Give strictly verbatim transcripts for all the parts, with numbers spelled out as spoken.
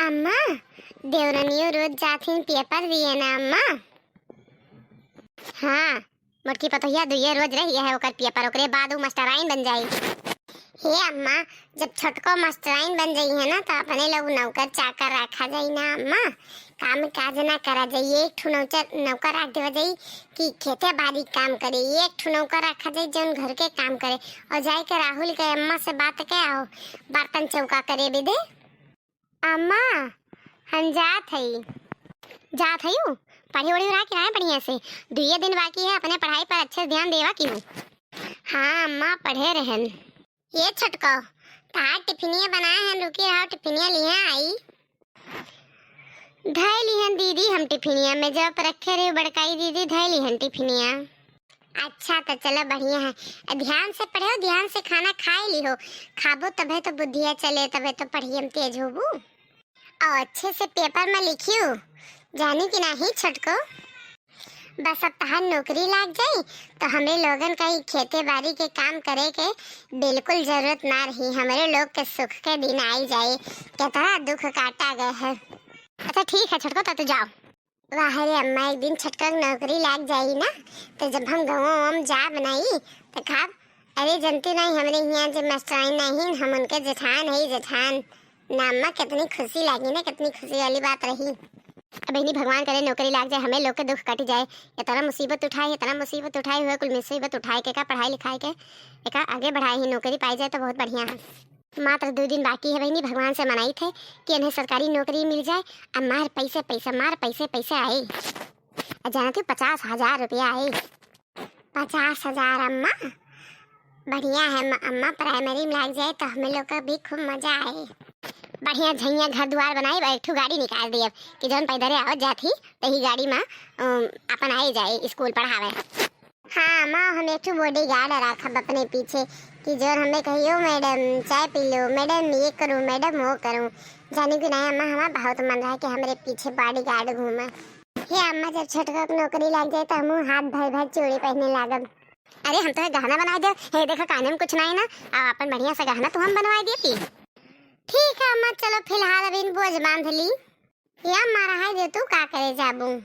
अम्मा, देवरनियो रोज जाथिन पेपर दिए ना अम्मा? हाँ, मोटकी पतोहिया दुइये रोज रहि गया है ओकर पेपर, ओकरे बाद उ मास्टराइन बन जाई। हे अम्मा, जब छोटको मास्टराइन बन जाई है ना, तो अपने लोग नौकर चाकर रखा जाई ना अम्मा, काम काज ना करा जाई, एक ठो नौकर, नौकर रख देवा जाई कि खेते बाड़ी काम करे, एक ठो नौकर रखा जाई जौन घर के काम करे, और जाए के राहुल के अम्मा से बात के आओ, बर्तन चौका करे बिदे। अम्मा, हम जात हई। जात हई? पढ़ी ओढ़ी रहा कि ना बढ़िया से? दुइये दिन बाकी है, अपने पढ़ाई पर अच्छे से ध्यान देवा कि हूँ। हाँ अम्मा, पढ़े रहन। ये छोटको, तार टिफिनिया बनाए हैं, रुकी रहो, टिफिनिया लिहे आई। धै लिहन दीदी हम टिफिनिया में, जब रखे रहे बड़काई दीदी, धै लिहन टिफिनिया। अच्छा, तो चलो बढ़िया है। ध्यान से पढ़ो, ध्यान से खाना खाए लिहो, खाबो तबे तो बुद्धिया चले, तबे तो पढ़िए में तेज होबू। और अच्छे से पेपर में लिखियो, जानी कि नाही छोटको? बस अब तहार नौकरी लाग जाई, तो हमरे लोगन का ही खेते बाड़ी के काम करे के बिल्कुल जरूरत ना रही। हमरे लोग के सुख के दिन आई जाए, कितना दुख काटा गए है। अच्छा ठीक है छोटको, तो तू जाओ। वाह रे अम्मा, एक दिन छोटका के नौकरी लाग जाई ना, तो जब हम गाँव में जाब नाई, तो खाब, अरे जनती नहीं, हमरे हियाँ जे मास्टराइन नहीं, हम उनके जेठान है, जेठान। ना अम्मा, कितनी खुशी लागी ना, कितनी खुशी वाली बात रही। अब बहिनी, भगवान करे नौकरी लाग जाए, हमें लोग के दुख कट जाए। इतना मुसीबत उठाए, इतना मुसीबत उठाए हुए, कुल मुसीबत उठाए के का पढ़ाई लिखाए के, एका आगे बढ़ाए ही, नौकरी पाई जाए तो बहुत बढ़िया है। मात्र दो दिन बाकी है बहिनी, भगवान से मनाई थे कि इन्हें सरकारी नौकरी मिल जाए। अब मार पैसे पैसे, मार पैसे पैसे आए। अब जानती हो, पचास हजार रुपया आए। पचास हजार अम्मा, बढ़िया है म-, अम्मा, प्राइमरी में लाग जाए तो हमें लोग का भी खूब मजा आए। बढ़िया झैया घर दुआर बनाए, एक ठो गाड़ी निकाल दिए कि जौन पैदरे आवत जात ही, तही गाड़ी में, अम, अपन आए जाए स्कूल पढ़ावे। हाँ अम्मा, हम एक ठो बॉडीगार्ड रखब अपने पीछे कि जौन हमें कहियो, "मैडम, चाय पी लो, मैडम, ये करो, मैडम, वो करो।" जानी कि नहीं अम्मा, हमारा बहुत मन रहा कि हमरे पीछे बॉडीगार्ड घूमे। हे अम्मा, जब छोटका के नौकरी लाग जाए तो हमहू हाथ भर भर चूड़ी पहने लागब। अरे हम तो गहना बनाए दे, हे देखो काने में कुछ नहीं ना, अब अपन बढ़िया से गहना तो हम बनवाए देती। ठीक है अम्मा, चलो फिलहाल अब इन बोझ बांध ली। या मारा है जो तू का करे जाबू?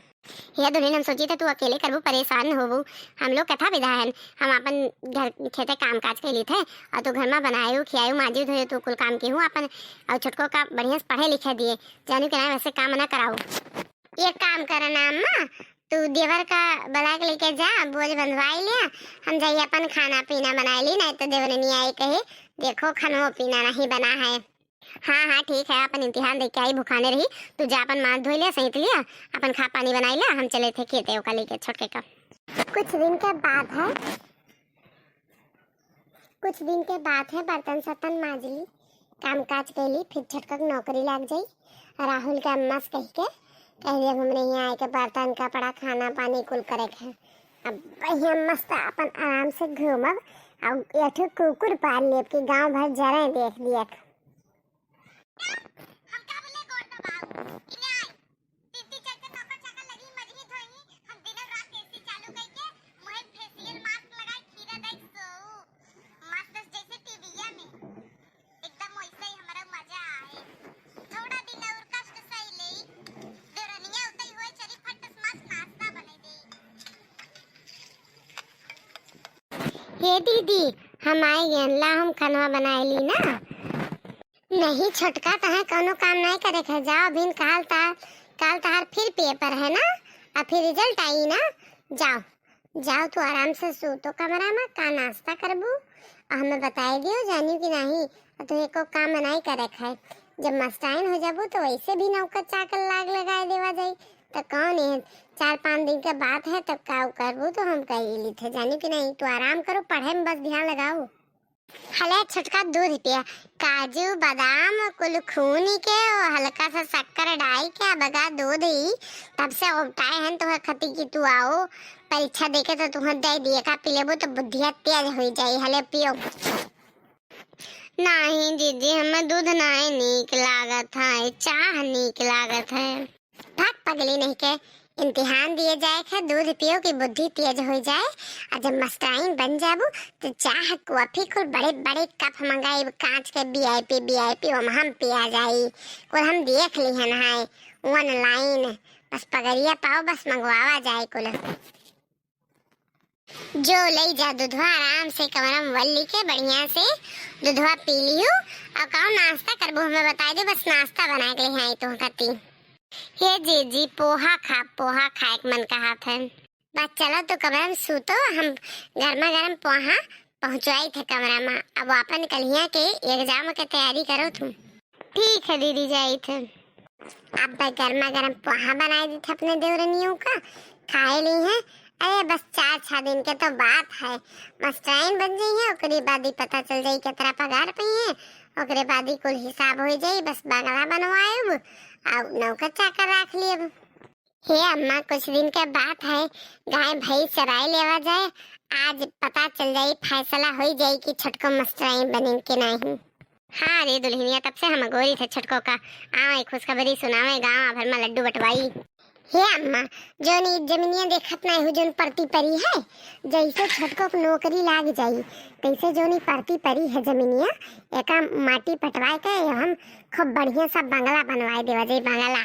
या दुल्हन, हम सोची थे तू अकेले करबू, परेशान न होबू। हम लोग कथा विधा हन, हम अपन घर खेते काम काज के लिए थे, और तू घर में बनायू, खियायू, माजी धोए, तू कुल काम की हूँ अपन, और छोटको का बढ़िया से पढ़े लिखे दिए, जानू के ना वैसे काम ना कराऊ। ये काम करना अम्मा, तू देवर का बुला के लेके जा, बोझ बंधवाई लिया, हम जाइए अपन खाना पीना बनाए ली, नहीं तो देवरनी आई कहे, "देखो, खानो पीना नहीं बना है।" हाँ, हाँ, ठीक है, अपन इम्तिहान दे के आई, भुखाने रही, तू जा अपन माथ धोई लिया, सैंत लिया, अपन खा पानी बनाई लिया, हम चले थे खेते ओका लेके छोटके का। कुछ दिन के बाद है, कुछ दिन के बाद है, बर्तन सर्तन माज ली, काम काज कैली, फिर छोटका के नौकरी लाग जाई। राहुल के अम्मा से कह के, कह दिया, "हमरे यहाँ आए के बर्तन, कपड़ा, खाना, पानी कुल करे के है।" अब बढ़िया मस्त अपन आराम से घूमब, और एक ठो कुकुर पाल लेब कि गाँव भर जरे देख लिया। हम का बोले, गोड़ दबाओ, इन्हें आई। दीदी चल के नौकर चाकर लगी, मजही धोई, हम दिनों रात एसी चालू करके, मुँहे फेशियल मास्क लगाए, खीरा देख सोऊ। मस्त जैसे टीवीया में, एकदम वैसे ही हमारा मजा आए। थोड़ा दिन और कष्ट सही ले, देवरनिया उतई हुए चली, फट से मस्त नाश्ता बने दे। हे दीदी, हम आए गए, ला हम खाना बनाए ली ना। नहीं छोटका, तहां कौनो काम नहीं करे के है, जाओ अभिन, काल तार, काल तहार फिर पेपर है ना, और फिर रिजल्ट आई ना, जाओ, जाओ तू आराम से सू तो कमरा में, का नाश्ता करबू, और हमें बताए दियो, जानियो कि नहीं, और तू एको काम नहीं करे के है। जब मस्ताइन हो जाबू तो वैसे भी नौकर चाकर लाग लगाए देवा जाई, तो कौन है, चार पाँच दिन के बात है, तब का करबू तो हम कह ली थे, जानियो कि नहीं, तू आराम करो, पढ़े में बस ध्यान लगाओ। हले छोटका दूध पिया, काजू बादाम कुल खूनी के, और हल्का सा शक्कर डाल के, अब गा दूध ही तब से उपटाए हैं तुहे खती कि तू आओ परीक्षा देके तो तुहे दे दिए का, पी लेबो तो बुद्धिया तेज हो जाई। हले पियो। नहीं जीजी, हमें दूध नहीं नीक लागत है, चाह नीक लागत है। भाग पगली नहीं के, इम्तिहान दिए जाए के, दूध पियो कि बुद्धि तेज होइ जाए। अउर जब मस्टराइन बन जाबू, तो चाह, कॉफी कुल बड़े बड़े कप मंगाइब, कांच के VIP, VIP, ओमा हम पिया जाई। कुल हम देख लिहन है online। बस पगरिया पाओ, बस मंगवावा जाए कुल। जो लई जा दुधवा आराम से कमरा में वल्ली के बढ़िया से दुधवा पी लिहू। अउर कउन नाश्ता करबू हमें बताइ दे, बस नाश्ता बनाए के ले आई तू खाती। हे जीजी, पोहा खा, पोहा खाए के मन कहत है। बस चलो तू कमरा में सूतो, हम गरमा गरम पोहा पहुँचवाई थे कमरा में। अब आपन कलिया के exam के तैयारी करो तू। ठीक है दीदी, जाई थे। अब गरमा गरम पोहा बनाई दी थे अपने देवरनियों का, खाए ली है। अरे बस चार छह दिन के तो बात है, मस्टराइन बन जाई है, ओकरे बाद ही पता चल जाई केतना पगार पई है, ओकरे बाद ही कुल हिसाब हो जाई। बस बंगला बनवाएब अउर नौकर चाकर रख लेब। हे अम्मा, कुछ दिन के बात है, गाय भैंस चराए लेवा जाए, आज पता चल जाई, फैसला हो जाई कि छोटको मस्टराइन बनिन के नहीं। हाँ रे दुल्हनिया, तब से हम गोरी थे छोटको का आवे खुशखबरी सुनावे, गाँव भर में लड्डू बंटवाई। हे अम्मा, जोन ई जमीनिया देखत नहीं हो, जोन परती परी है, जैसे छोटको के नौकरी लाग जाई, तैसे जोन ई परती परी है जमीनिया, एका माटी पटवाए के हम खूब बढ़िया सा बंगला बनवाए देवा जाई, बंगला।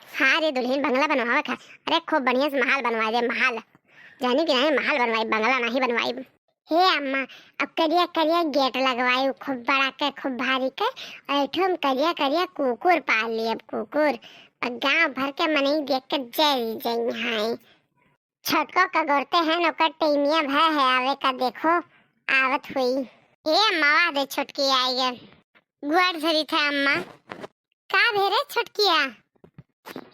हाँ रे दुल्हन, बंगला बनवावे का, अरे खूब बढ़िया से महल बनवाए दे, महल। जानी कि नहीं, महल बनवाई, बंगला नहीं बनवाई। हे अम्मा, अब करिया करिया गेट लगवाई, खूब बड़ा के, खूब भारी के, और एक ठो हम करिया करिया कुकुर पाल ली। अब कुकुर, अब गांव भर के मनई देख के जरी जाई हैं। छोटको का गोरते हैं, ओकर टेमिया भय है आवे का, देखो आवत हुई। हे अम्मा, वाह दे छोटकी आई गए। गुआर धरी था अम्मा। का भेरे छोटकिया?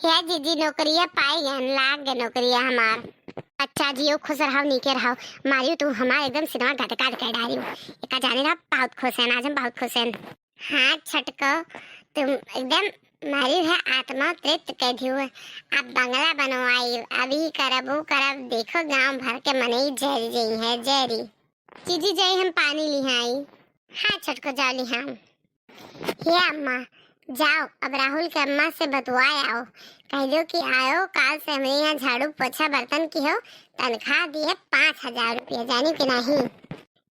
हे जीजी, नौकरिया पाई गन, लाग गए नौकरिया हमार। अच्छा जी, ओ खुश रहो, नीके रहो। मारियो तू हमार एकदम सिनेमा गदगद कर डारियो। एका जाने रहो, बहुत खुश हैं आज हम, बहुत खुश हैं। हाँ छोटको, तुम एकदम मारियो है आत्मा तृप्त कर दियो। अब बंगला बनवाई, अभी करब, वो करब, देखो गांव भर के मनई जरी जई है, जरी। जीजी जाई हम पानी लिहाई। हाँ छोटको, जाओ लिहाओ। हे अम्मा, जाओ अब राहुल के अम्मा से बतवाए आओ, कह दो कि आयो, काल से हमरे यहाँ झाड़ू पोछा बर्तन की हो, तनख्वाह दिए पाँच हजार रुपया, जानी कि नहीं?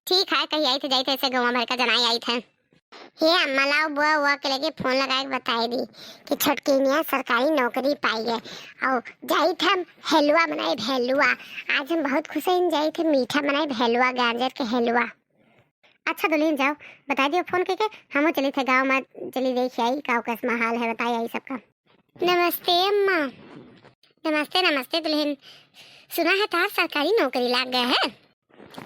ठीक है, कही आई थे, जाई थे, ऐसे गौवा भर का जनाई आई थे। हे अम्मा, लाओ बुआ, बुआ के लगे फोन लगाए के बताए दी कि छोटकिनिया सरकारी नौकरी पाई है। और जाई थे हम हेलुआ बनाए, हेलुआ। आज हम बहुत खुश हैं, जाई थे मीठा बनाए, हेलुआ, गाजर के हेलुआ। अच्छा दुल्हन जाओ, बताई दियो फोन करके, हमहू चली थे गाँव में, चली देख आई का कैस माहौल है, बताई आई सबका। नमस्ते अम्मा। नमस्ते, नमस्ते दुल्हन, सुना है तार सरकारी नौकरी लाग गया है।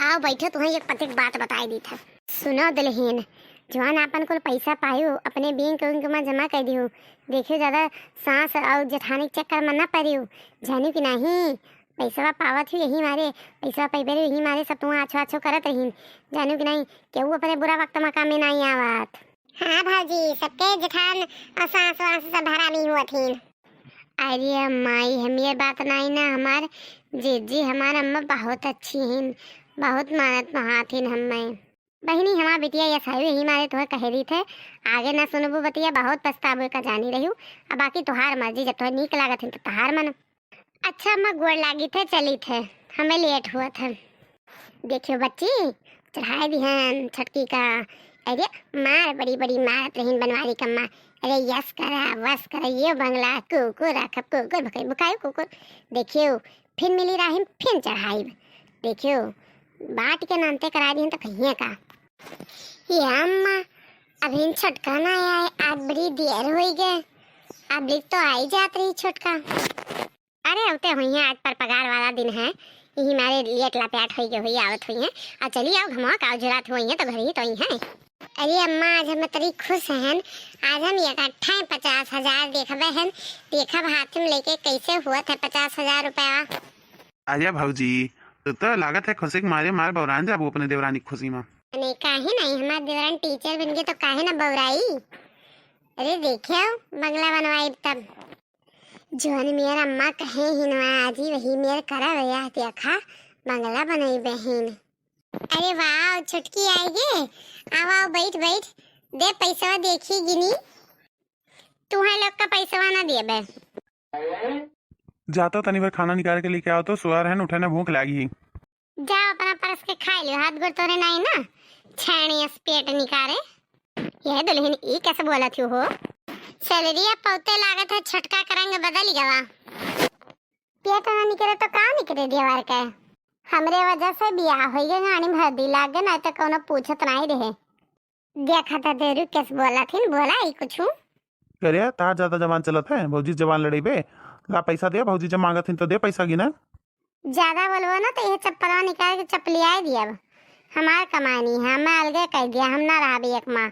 आओ बैठो, तुम्हें एक पतिक बात बताई दी था। सुनो दुल्हन, जवान आपन कुल पैसा पायो, अपने बैंक उंक में जमा कर दियो। देखियो ज्यादा सास और जेठानी के चक्कर में ना परियो, जानियो कि नहीं? पैसवा पावत ही यही मारे, पैसवा पैबे रही यही मारे सब तुम आछो आछो करत रही, जानियो कि नहीं? केहू अपने बुरा वक्त में कामे नहीं आवत। हाँ भौजी, सबके जेठान और सास वास सब हरामी हुआ थीन। अरे माई, हम ये बात नहीं ना, हमार जीजी, हमार अम्मा बहुत अच्छी हिन, बहुत मानत महात हिन हमें। बहिनी, हमार बिटिया यस है, यही मारे तोहे कहे दी थे, आगे ना सुनबू बतिया, बहुत पछताबू का जानी रही। अब बाकी तोहार मर्जी, जब तोहे नीक लागत हिन तो तोहार मन। अच्छा अम्मा, गोड़ लागी थे, चली थे, हमें लेट हुआ था। देखियो बच्ची, चढ़ाए दिहन छोटकी का। अरे मार, बड़ी बड़ी मारत रहीन बनवारी कम्मा। अरे यस करा, वस करा, ये बंगला, कुकुर रखब, कुकुर भुकाई, भुकाई कुकुर। देखियो, फिर मिली राहिम, फिर चढ़ाई। देखियो, बाट के नानते करा दिहन तो कहिए का। ये अम्मा, अभी छोटका ना आया है, आज बड़ी देर होई गए। अब तो आई जात रही छोटका। अरे, अवते हुई हैं, आज पर पगार वाला दिन है, यही मारे लेट लपेट होई के हुई आवत हुई हैं। आ चली आओ, घुमा का जुरात हुई हैं, तो घर ही तो ही हैं। अरे अम्मा, आज हम तरी खुश हैं, आज हम इकट्ठा पचास हजार देखबे हैं, देखब हाथ में लेके कैसे हुआ था पचास हजार रुपया। अरे भौजी, तू तो लागत है खुशी के मारे मार बौरान जाबू अपने देवरानी की खुशी में। नहीं, काहे नहीं, हमार देवरान टीचर बन गए तो काहे ना बौराई। अरे देखे, बंगला बनवाई तब। जौन मेर अम्मा कहे हिन, आज ही वही मेर करब, यह देखा, बंगला बनई बहिन। अरे वाह, छोटकी आई गे, आओ, आओ, बैठ, बैठ, दे पैसवा, देखी गिनी। तुहे लोग का पैसवा ना देबे। जातो तनी भर खाना निकाल के लेके आओ तो, सुअर है न, उठे ना, भूख लागी ही। जाओ अपना परस के खाई लियो, हाथ गोड़ तोरे नाई ना, छेड़ियस पेट निकारे। यह दुल्हन ई कैसे बोलत हो? सैलरी अब पौते लागत है, छोटका के रंग बदल गवा। पेट ना निकले तो का निकले देवर के? हमरे वजह से बियाह होई गए, गाड़ी में हरदी लाग गए, नहीं तो कोनो पूछत नहीं रहे। देखा था देरू कैसे बोलत हिन, बोला ही कुछ। करे, तार ज्यादा जबान चलत है, भौजी जबान लड़ेबे। ला पैसा दे, भौजी जब मांगत हिन तो दे पैसा गिना। ज्यादा बोलबो ना तो यह चप्पलवा निकाल के चपलियाए दियब। हमार कमानी है, हमें अलगे कह दिया, हम ना रहबे एक माँ,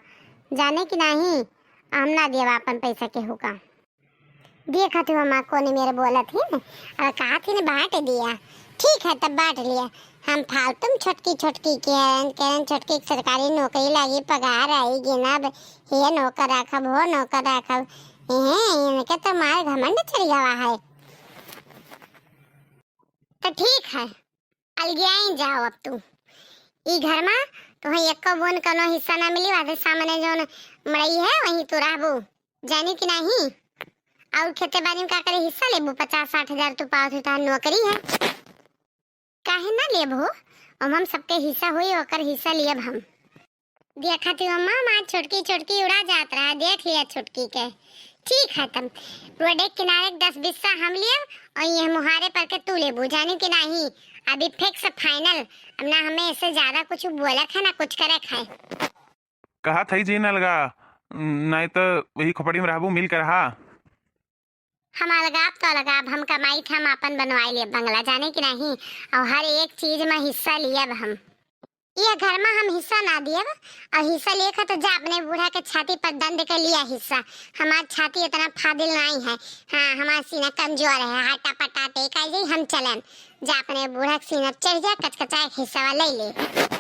जाने कि नहीं, हम ना दियब अपन पैसा केहू का। देखा तू हमार कोने मेरे बोलत ही न, और कहा थी न बांट दिया। ठीक है, तब बांट लिया। हम फालतू में छोटकी छोटकी के हैं, के हैं छोटकी के सरकारी नौकरी लागी, पगार आई, गिनब, ये नौकर रखब, वो नौकर रखब। हैं, इनके तो मार घमंड चढ़ गवा है। तो ठीक है, अलगियाई जाओ अब तू। ई घर मा तोहे एको बून कौनो हिस्सा ना मिली, वादे सामने जौन मड़ई है, वहीं तू रहबू, जानी कि नहीं? और खेते बाड़ी में का करे हिस्सा लेबू? पचास साठ हजार तू पावत हो, तोहार नौकरी है, काहे ना लेब हो? ओम हम सबके हिस्सा होई, ओकर हिस्सा लियब हम। देखा थी अम्मा, हमार छोटकी छोटकी उड़ा जात रहा, देख लिया छोटकी के। ठीक है, तब रोडे किनारे के दस बिस्सा हम लियब और ये मुहारे पर के तू लेबू, जानी कि नहीं? अभी फिक्स फाइनल, अब ना हमें इससे ज्यादा कुछ बोलक है ना कुछ करक है। कहा थई जी न अलगा, नहीं तो वही खोपड़ी में रहबू मिल कर हा। हम अलगाब तो अलगाब, हम कमाई थे, हम आपन बनवाई लेब बंगला, जाने कि नहीं? और हर एक चीज में हिस्सा लियब हम। ये घर में हम हिस्सा ना दियब, और हिस्सा लेखा तो जा अपने बूढ़ा के छाती पर दंड के लिया हिस्सा। हमार छाती इतना फादिल नहीं है, हाँ, हमार सीना कमजोर है, हटा पटा टेका जाई, हम चलन। जा अपने बूढ़ा के सीना चढ़ जा, कचकचा एक हिस्सा ले ले।